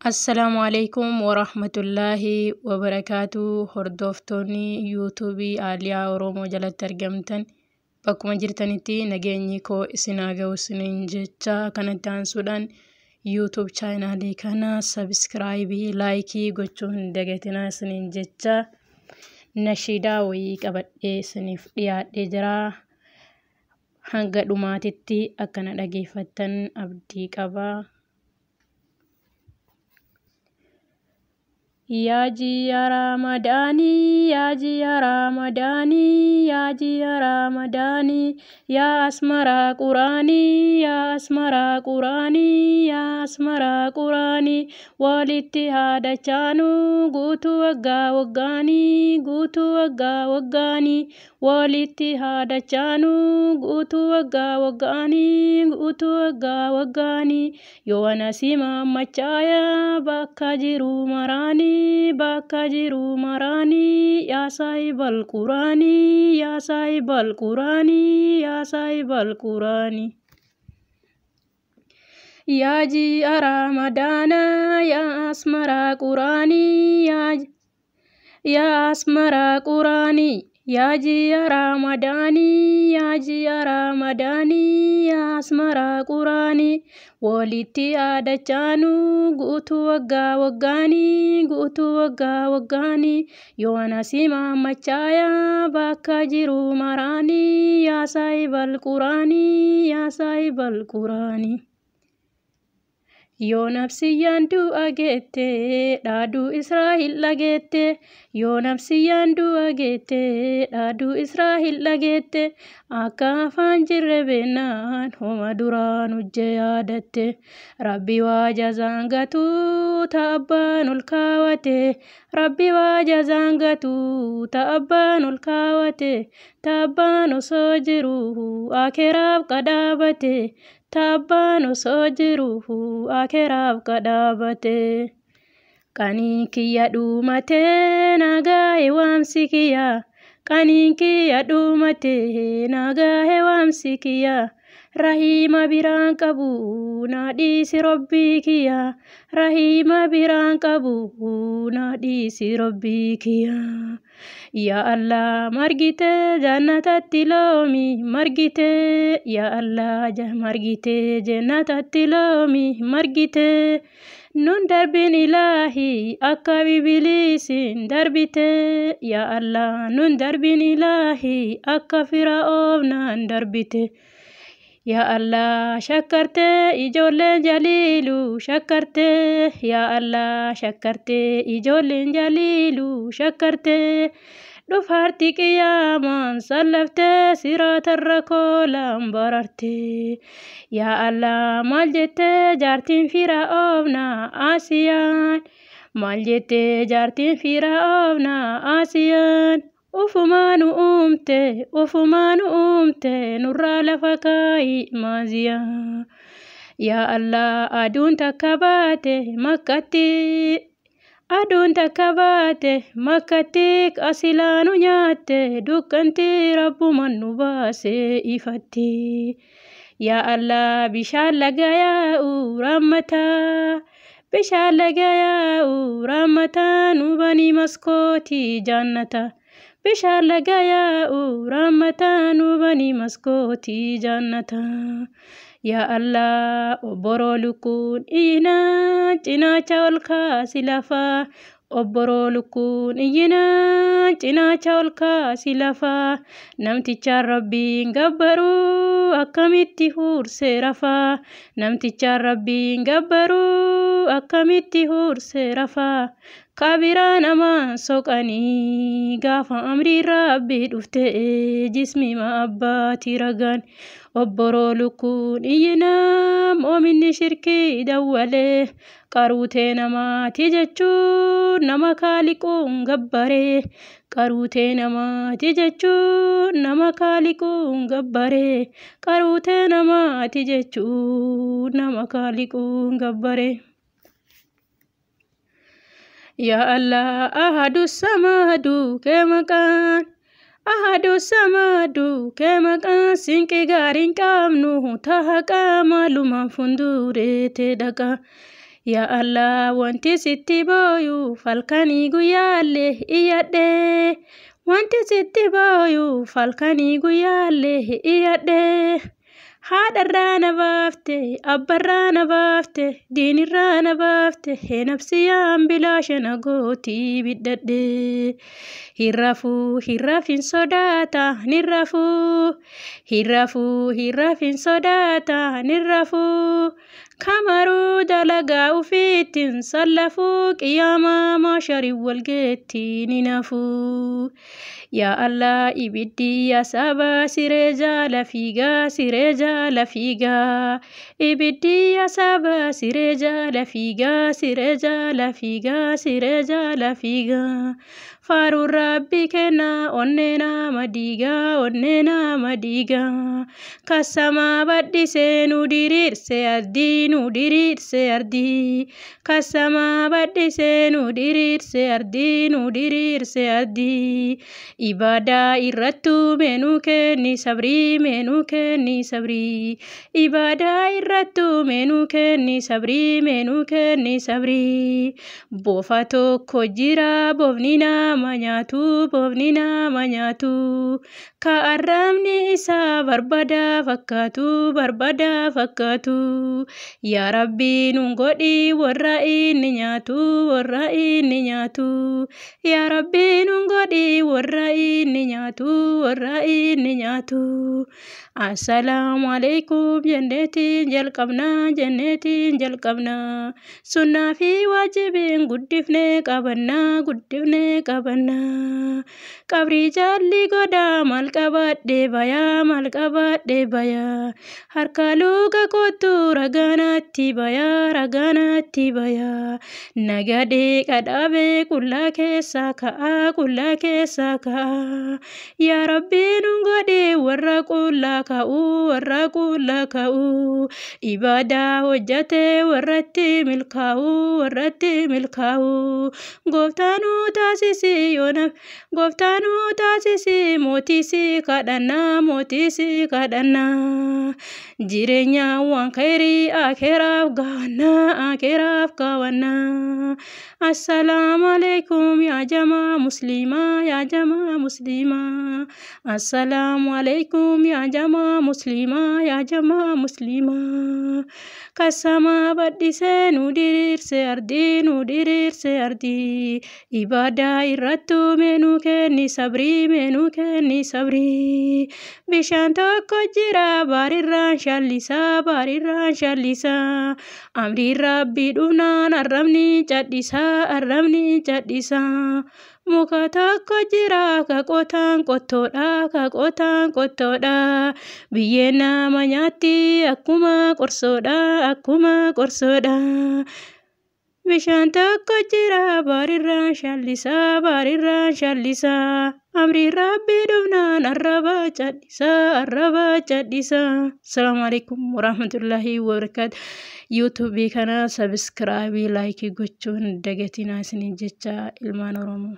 Assalaamu alaikum warahmatullaahi wabarakaatu. Hordoftoonni yuutuubii Aaliyaa Oromoo jalatti argamtan bakkuma jirtanitti nageenyi koo isin haa ga'u isiniin jecha, kanatti aansuudhaan YouTube chaanaalii kana sabiskiraayibii, laayikii gochuu hin dagatinaa isiniin jecha, nashiidaa wayii qabadhee isiniif dhiyaadhee jira. Hanga dhumaatitti akkana dhageeffattan abdii qaba. Yaa ji'a Ramadaanii, yaa ji'a Ramadaanii, yaa ji'a Ramadaanii, yaa asmaraa Quraanii, yaa asmaraa Quraanii, yaa asmaraa Quraanii, walitti haadachaanuu guutuu waggaa waggaanii, guutuu waggaa waggaanii, walitti haadachaanuu guutuu waggaa waggaanii, guutuu waggaa waggaanii, yoo ana machaaya bakka jiru maraanii, bakka jiru maraanii, yaa saahibal Quraanii, yaa saahibal Quraanii, yaa saahibal Quraanii. Yaa ji'a Ramadaanaa, yaa asmaraa Quraanii, yaa asmaraa Quraanii, yaa ji'a Ramadaanii, yaa ji'a Ramadaanii, yaa asmaraa Quraanii, walitti yaadachaanuu guutuu waggaa waggaanii, guutuu waggaa waggaanii, yoo ana machaaya bakka jiru maraanii, yaa saahibal Quraanii, yaa saahibal Quraanii. Yoo nafsiyyaan du'a geette dhaaduu Israa'el dhageette, yoo nafsiyyaan du'a geette dhaaduu Israa'el dhageette, akka afaan jirre beennaan homa duraan hojje yaadatte. Rabbi waa jazaan gatuu ta abbaan ol kaawwate, Rabbi waa jazaan gatuu ta abbaan ol kaawwate, ta abbaan osoo jiru akeraaf qadhaabate, ta abbaan osoo jiru akeraaf qadhaabate. Qaniin kiyya dhumatee nagaa'e waamsi kiyya, qaniin kiyya dhumatee nagaa'e waamsi kiyya, rahiima biraan qabu naa dhiisi Rabbii kiyya, rahiima biraan qabu naa dhiisi Rabbii kiyya. Yaa Allah, margitee jannatatti loomi margitee, yaa Allah, margitee jannatatti loomi margitee, nun darbin ilaahi akka bibiliisin darbite, yaa Allah, nun darbin ilaahi akka Fir'aawnaan darbite. Yaa Allah, shakkartee ijoolleen jaliilu shakkartee, yaa Allah, shakkartee ijoolleen jaliilu shakkartee, dhufaarti qiyaamaan sallaftee siraatarra koolaan barartee. Yaa Allah, maal jettee jaartiin Fir'aawnaa Asiyaan, maal jettee jaartiin Fir'aawnaa Asiyaan, ufumaa nu uumte, ufumaa nu uumte, nurraa lafa kaayi maaziyaa. Yaa Allah, aduun takka baate Makkatti, aduun takka baate Makkatti, qasilaanu nyaatte dukkanti, rabbuman nu baase ifatti. Yaa Allah, bishaan laga yaa'u rammataa, bishaan laga yaa'u rammataa, nu banii maskootii jannata, bishaan laga yaa'u rammataa, nu banii maskootii jannata. Yaa Allah, obboroo lukkuun iyyinaa cinaacha ol kaasi lafaa, obboroo lukkuun iyyinaa cinaacha ol kaasi lafaa, namtichaan Rabbiin gabbaruu akkamitti huursee rafaa, namtichaan Rabbiin gabbaruu akkamitti huursee rafaa, kabiraa namaan soqanii gaafa amrii Rabbii dhufte jismima abbaatii ragaan. Obboroo lukkuun iyyinaa moominni shirkii dawwalee, qaruutee namaati jechuun nama kaaliquun gabbaree, qaruutee namaati jechuun nama kaaliquun gabbaree, qaruutee namaati jechuun nama kaaliquun gabbaree. Yaa Allah, ahadu samadu kee maqaan, ahadu samadu kee maqaan, sinqi gaariin qabnu tahaqa maalumaan fuulduree dhaqa. Yaa Allah, wanti sitti booyu falkanii guyyaallee iyyadhe. Wanti sitti booyu falkanii guyyaallee iyyadhe. Haadharraa na baafte, abbarraa na baafte, diinirraa na baafte, nafsiyaan bilaasha na gootii biddadhe. Hirrafuu hirrafin sodaata nirrafuu, hirrafuu hirrafin sodaata nirrafuu. Kamaruu dalagaa ufiittiin sallafuu, qiyaamaa maasharii walgeettii ni nafuu. Yaa Allah, ibiddi asaabaa siree jaala fiigaa, siree jaala fiigaa. Ibiddi asaabaa siree jaala fiigaa, siree jaala fiigaa, siree jaala fiigaa. Faaruun Rabbi kennaa onnee nama diigaa, onnee nama diigaa. Kasamaa badhisee nu diriirse ardii, nu diriirse ardii. Kasamaa badhisee nu diriirse ardii, nu diriirse ardii. Ibaadaa irrattuu meenuu kenni sabrii, meenuu kenni sabrii. Ibaadaa irrattuu meenuu kenni sabrii, meenuu kenni sabrii. Bofa tokko jira bofni nama nyaatu, bofni nama nyaatu. Ka arrabni isaa barbadaa fakkaatu, barbadaa fakkaatu. Yaa Rabbi, nun godhi warra inni nyaatu, warra inni nyaatu. Yaa Rabbi, nun godhi warra inni nyaatu, warra inni nyaatu. Assalaamu alaikum jenneetiin jalqabnaa, jenneetiin jalqabnaa. Sunnaa fi waajibiin guddifnee qabannaa, guddifnee qabannaa. Qabrii jaalli godhaa maal qabaadhee bayaa, maal qabaadhee bayaa. Harka luka kottu ragaanaatti bayaa, ragaanaatti bayaa. Nagadee qadhaabee qullaa keessaa ka'aa, qullaa keessaa ka'aa. Yaa Rabbi, nun godhi warra qullaa ka'uu, warra qullaa ka'uu. Ibaadaa hojjatee warratti milkaa'uu, warratti milkaa'uu. Gooftaanuu taasisi yoona, gooftaanuu taasisi mootii si kadhannaa, mootii si kadhannaa. Jireenya waan khayrii akhiraaf gaawannaa, akhiraaf gaawannaa. Assalaamu alaikum yaa jamaa musliimaa, yaa jamaa musliimaa. Assalaamu alaikum yaa jamaa musliimaa, yaa jamaa musliimaa. Kasamaa badhisee nu diriirse ardii, nu diriirse ardii. Ibaadaa irrattuu meenuu kenni sabrii, meenuu kenni sabrii. Bishaan tokko jira baarirraan shallisaa, baarirraan shallisaa. Amriin Rabbii dhufnaan arrabni cadhisaa, arrabni cadhisaa. Muka tokko jira ka qotaan qottoodha, ka qotaan qottoodha. Biyyeen nama nyaatti akkuma qorsoodha, akkuma qorsoodha. Bishaan tokko jira baarirraan shallisaa, baarirraan shallisaa. Amriin Rabbii dhufnaan arraba cadhisaa, arraba cadhisaa. Asalaamu alaikum warahmatullaahi wabarakaatu. Yuutuubii kana sabiskiraabii, laayikii gochuun dagatinaa isiniin jecha ilmaan Oromoo.